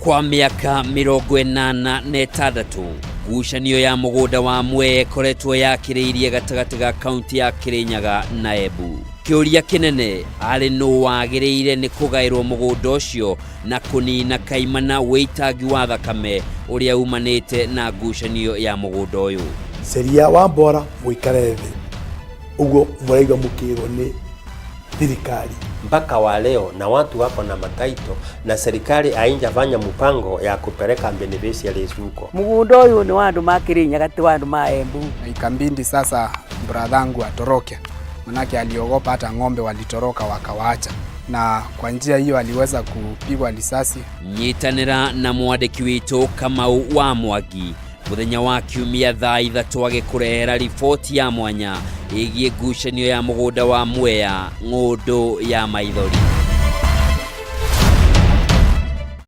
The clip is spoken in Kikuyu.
Kwa mĩaka 86 ngucanio ya mũgũnda wa Mwea ĩkoretwo yakĩrĩirie gatagatĩ ga kaunti ya Kĩrĩnyaga na Embu. Kĩũria kĩnene arĩ nũ wagĩrĩire nĩ kũgaĩrwo mũgũnda ũcio na kũnina kaimana wĩitangi wa thakame ũrĩa umanĩte na ngucanio ya mũgũnda ũyũ. Ceria wa mbora mũikare thĩ ũguo mũraigua mũkĩrwo nĩ thirikari. Mpaka wa leo na watu wako na mataito na serikali haijafanya mpango ya kupeleka beneficiaries huko. Mugunda uyu ni wa andu ma Kirinyaga ti wa andu ma Embu. Na ikambindi sasa bradhangu atoroke, manake aliogopa hata ng'ombe walitoroka wakawaacha, na kwa njia hiyo aliweza kupigwa risasi. Nyitanĩra na mwandĩki witũ Kamau wa Mwangi mũthenya wa Kiumia thaa 3 agĩkũrehera riboti ya mwanya ĩgiĩ ngucanio ya mũgũnda wa Mwea ng'ũndũ ya maithori.